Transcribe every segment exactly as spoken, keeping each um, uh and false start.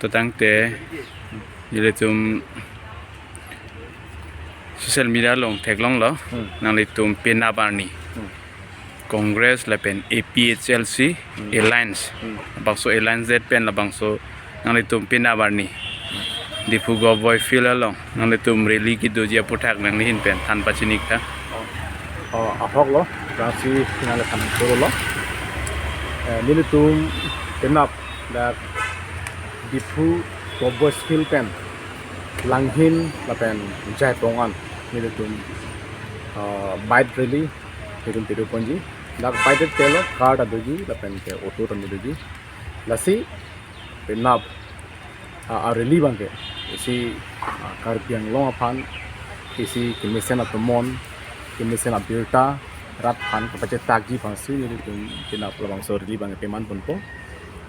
Totangte ilitum social media along theklonglo, hmm, nanglitum penap arni, hmm, Congress lapen A P H L C, hmm, alliance. Hmm. Labangso alliance det pen labangso nanglitum penap arni Diphu Govt Boys Field along nanglitum rally kedoji aputhak nangli ahin pen than pachini tha. Oh, ahok lo, rasi nangli than choro lo. Eh, nelitum penap dak Diphu Govt Boys Field pen Langhin lapen Jaipong an nelitum, ah, bike rally nelitum kedo ponji. Dak bike te lo, car ta doji lapen ke auto ta doji. Lasi penap, ah, a rally abangke isi, ah, Karbi Anglong aphan isi kemesen atomon, kemesen abirta rat aphan kapachethakji aphansi nelitum penap labangso rally abangke peman ponpo.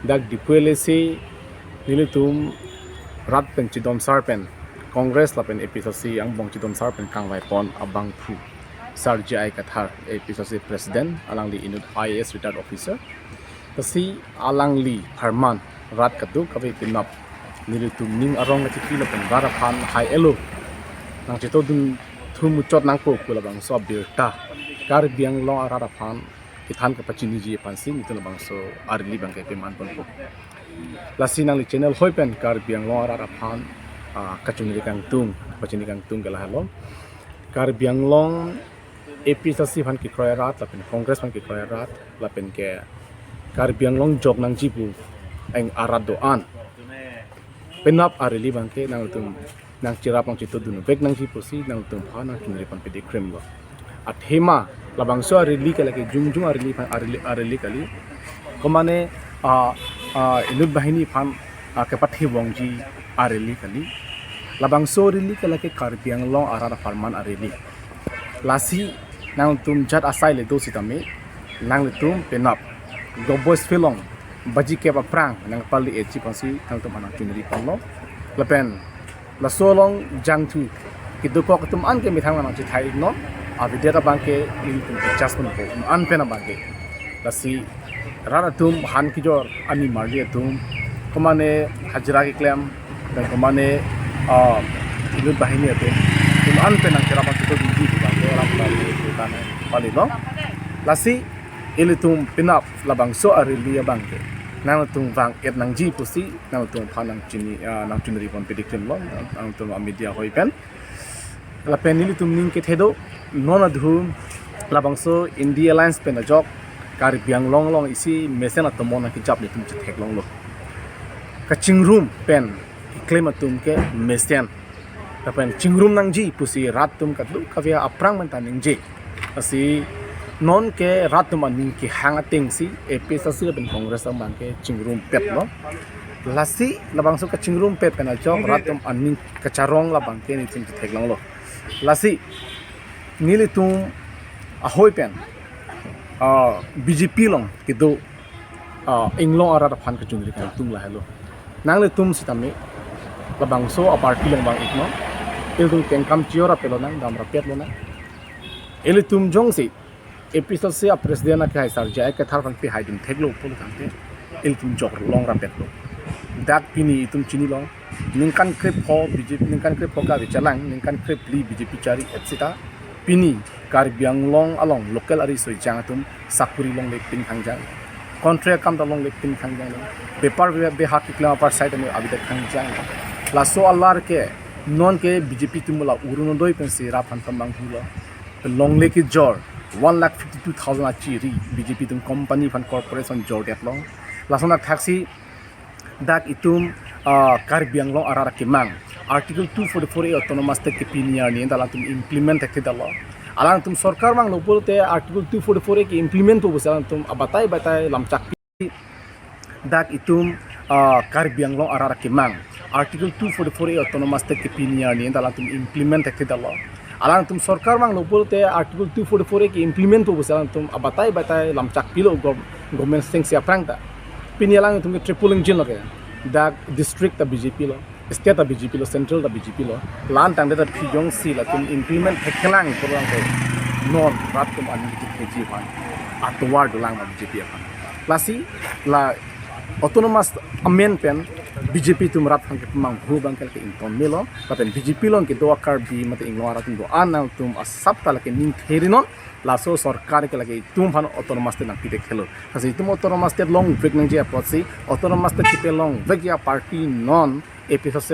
Dak Diphu L A C nelitum rat pen chidomsar pen, Congress lapen A P H L C angbong chidomsar pen kangvai pon abangphu Sar J I Kathar, A P H L C President, alangli inut I A S retired officer. Lasi alangli apharman rat kadokave penap nelitum ning arong kachipi lapen rat aphan hai-elo nangchetodunthu muchot nangpo pu labangso abirta Karbi Anglong arat aphan kethan kapachiniji aphansi nelitum labangso a rally abangke peman ponpo. Lasi nangli channel hoi pen Karbi Anglong arat aphan, ah, kachonri kangtung, pachini kangtung ke lahelo. Karbi Anglong A P H L C aphan kekroi arat lapen Congress aphan kekroi arat lapen ke Karbi Anglong jok nangji pu eng arat do-an penap a rally abangke nangtum nangcherap nangchetodunvek nangji pusi nangtum aphan nangchonri pon pidi krim lo. Athema labangso a rally ke lake jongjong a rally aphan, a rally, a rally kali. Komane, ah, ah, inut banghini aphan, ah, kepathe bongji a rally kali. Labangso rally ke lake Karbi Anglong arat apharman a rally. Lasi nangtum jat asai le do sitame nanglitum penap Govt Boys Field along baji kep aphrang nangpali echi aphansi nangtum aphan nangchonri ponlo. Lapen laso along jangthu kedokok atum an ke methang nangchethai iknon, abidet abangke nelitum adjust ponpo, an pen abangke. Lasi rat atum, han kejor ani marli atum, komane hajira keklem, dan komane, ah, inut banghini atum, atum an pen nangcherap nangchetodunji pu abangke ram pali pu tane pali lo. Lasi ilitum penap labangso a rally abangke nangtum vang-et nangji pusi nangtum aphan nangchini, ah, nangchonri pon pidi krim lo, nangtum a media hoi pen. Lapen nelitum ning kethe do, non adhu labangso India Alliance pen ajok Karbi Anglong along isi mesen atomon nangkejap nelitum chetheklonglo. Kachingrum pen keklem atum ke mesen. Lapen chingrum nangji pusi rat atum kadokave aphrang pen ta ningje. Lasi non ke rat atum aning kehang atengsi A P H L C lapen Congress abangke chingrumpet lo. Lasi labangso kachingrumpet pen ajok rat atum aning kacharong labangke nelitum chetheklonglo. Lasi nelitum ahoi pen, ah, B J P along kedo, ah, inglong arat aphan kachonri kangtung lahelo. Nanglitum sitame labangso a party along vang-iknon. Ilitum kengkam chior apet lonang, dam rapet lonang. Ilitum jongsi A P H L C a president akehai Sar J I Kathar aphan pehaidun theklo pulo tangte ilitum jok long rapetlo. Dak pini itum chinilo, ningkan krepho B J P, ningkan krepho kave chelang, ningkan krephli B J P chari et cetera. Pini Karbi Anglong along local ari soi jang atum sakuri longle pin khangjang, contract akam ta longle pin khangjang, bepar be-, behak keklem apar side anu abidet khangjang. Laso alar ke non ke B J P atum la Orunodoi pensi rat aphan tamang hulo. Longle kejor one lakh fifty two thousand achiri B J P atum company aphan corporation jordetlo. Lason athaksi dak itum, ah, Karbi Anglong arat akemang Article two forty-four A Autonomous State ke pini arni anta alangtum implement thekthedetlo. Alangtum sorkar vanglo pulote Article two forty-four A ke implement po pusi alangtum abatai batai lamchak pi. Dak itum, ah, Karbi Anglong arat akemang Article two forty-four A Autonomous State ke pini arni anta alangtum implement thekthedetlo. Alangtum sorkar vanglo pulote Article two forty-four A ke implement po pusi alangtum abatai batai lamchak pilo gov-, government sengsi aphrang ta. Pini alangtum ke triple engine lo ke. Dak district ta B J P lo, state ta B J P lo, central ta B J P lo. La-an tangdet ta phi jongsi latum implement thekthelang pulang ke non rat atum aning keji aphan atovar dolang ma B J P aphan. Lasi la autonomous amen pen B J P atum rat aphan kepamanghu abang ke lake ington melo, lapen B J P along kedo a-Karbi mate inglong arat atum do-an nangtum asap ta lake ning theri non, laso sorkar ke lake itum aphan autonomous state nangpi thekthelo. Lasi itum autonomous state longvek nangji apotsi, autonomous state kepalongvekji a-party non A P H L C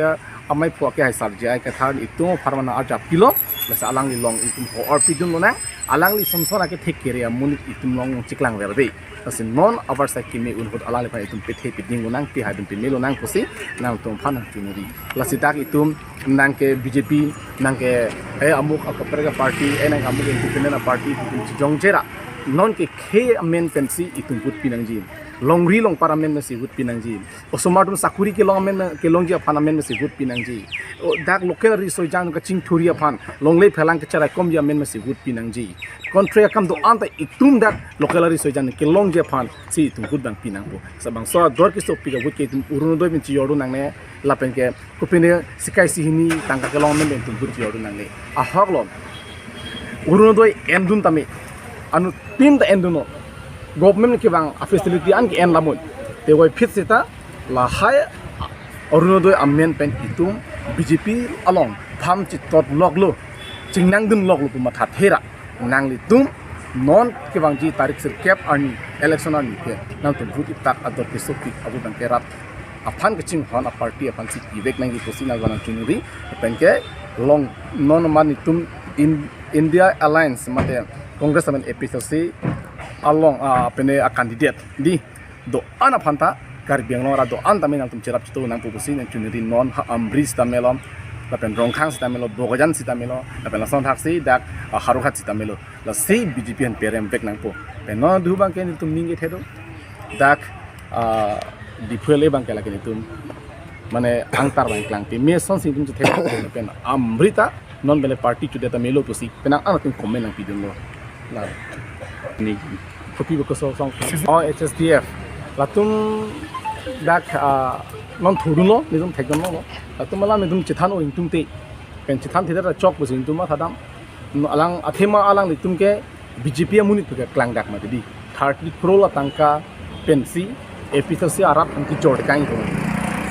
amei phu akehai Sarjai Kathar itum apharman arjap pilo, lasi alangli along itum ho-or pidun lonang, alangli sonson ake thek kere amonit itum along chiklang verve. Lasi non avarsai kimi un ahut alangliphan itum pethe piding lonang, pihai dun pime lonang pusi nangtum aphan nangchiniri. Lasi dak itum nangke B J P, nangke eh amuk akaprek a-party, eh nangke amuk independent a-party itum chijongje ra. Nonke khei amen pensi itum vote pinangji. Longri longpar amen pensi vote pinangji. Osomar atum sakuri kelong amen, kelongji aphan amen pensi vote pinangji. O, dak local riso-ejang kachingthuri aphan, longle phelang kacharaikomji amen pensi vote pinangji. Contract akam do-an ta itum dak local riso-ejang kelongji aphansi itum vote abang pinangpo. Labangso ador kesopik a-vote ke itum Orunodoi pen chijor dun nangne, lapen ke kopine sikai sihini tangka kelong amen pen itum vote chijor dun nangne. Ahok lo. Orunodoi endun tame, anuttin ta endunnon. Government kevang a-facility an ke-en lamon. Te voiphit seta lahai Orunodoi amen pen itum B J P along pham chitot loklo, chingnang dun loklo pu mathathe ra. Nanglitum non kevangji tarik sirkep arni election arni ke nangtum vote itak ador kesopik a-vote abang ke rat aphan kachinghon a-party aphansi ivek nangji pusi nangvan nangchiniri. Lapen ke along non amat itum in India Alliance mate Congress amen A P H L C along, ah, pene a-candidate di do-an aphan ta Karbi Anglong arat do-an tame nangtum cherap chitu nangpo pusi nangchiniri. Non ha Amri sita melo, lapen Rongkhang sita melo, Bokajan sita melo, lapen lason thaksi dak, ah, Howraghat sita melo. Lasi B J P aphan peremvek nangpo. Pen non do abang ke nelitum ning kethe do. Dak, ah, Diphu L A abang ke lake nelitum mane angtar abang klangpi. Meson si nelitum chethe pen Amri ta non bele party chude ta melo pusi penang ang nelitum comment nangpidunlo. La. Ni kopi beko so song. Oh, H S D F. Latum dak, ah, non thurunlo, nelitum thekdunlo. Latum alam nelitum chethan o ingtungte. Pen chethan theda chok pusi nelitum mathadam. No, alang athema alanglitum ke B J P amonit pu ke klangdak mati di. Thirty crore la tangka pensi A P H L C arat aphan kejor kang itu.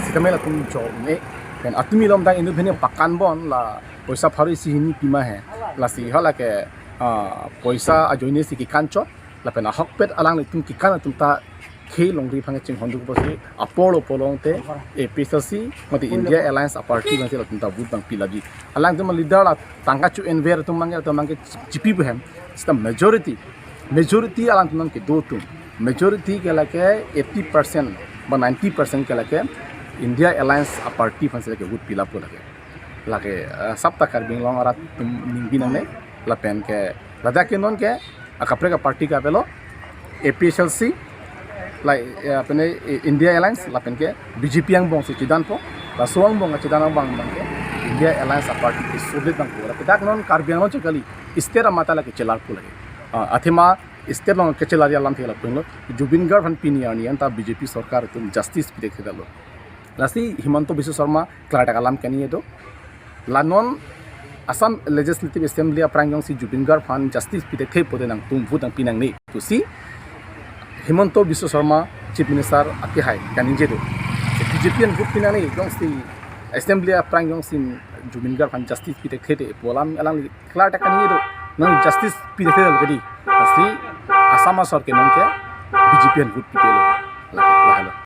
Sitame latum jor ne. Pen atum ilom dang inut bhene pakan bon la poisa pharo isi hini pima he. Lasi hala ke, ah, poisa ajoine si kekan chot. Lapen ahokpet alanglitum kekan atum ta khei longri aphan chinghon duk pusi apor lo polong te A P H L C mate India Alliance a-party abangsi latum ta vote abang pi laji. Alangtum leader la tangka chu enver atum abang ke, atum abang ke chipi buhem. Sita majority, majority alangtum abang kedo atum. Majority ke lake eighty percent ba ninety percent ke lake India Alliance a-party aphansi lake vote pi lapo lake. Lake, eh, asap ta Karbi Anglong arat atum ningbi nangne, lapen ke ladak ke non ke akaprek a-party ke avelo, A P H L C, la, eh, pene, eh, India Alliance, lapen ke B J P angbong si chedanpo, laso angbong chedan angbong abang ke India Alliance a-party ke solid abangpo. Lake dak non Karbi Anglong chekali, state amat ta lake chelarpo lake. Ah, athema state along kechelar alam thela penglo, Zubeen Garg aphan pini arni anta B J P sorkar atum justice pi thekthelo. Lasi Himanta Biswa Sarma klardak alam kaningje do. La non Assam Legislative Assembly aphrang jongsi Zubeen Garg aphan justice pi thekthe pote nangtum vote nangpi nangne pusi Himanta Biswa Sarma Chief Minister akehai kaningje do. B J P aphan vote pi nangne jongsi Assembly aphrang jongsi Zubeen Garg aphan justice pi thekthe te pu alam alangli klardak kaningje do. Non justice pi thekthe lake di. Lasi Assam asor ke non ke B J P aphan vote pipelo. Lake, lahelo.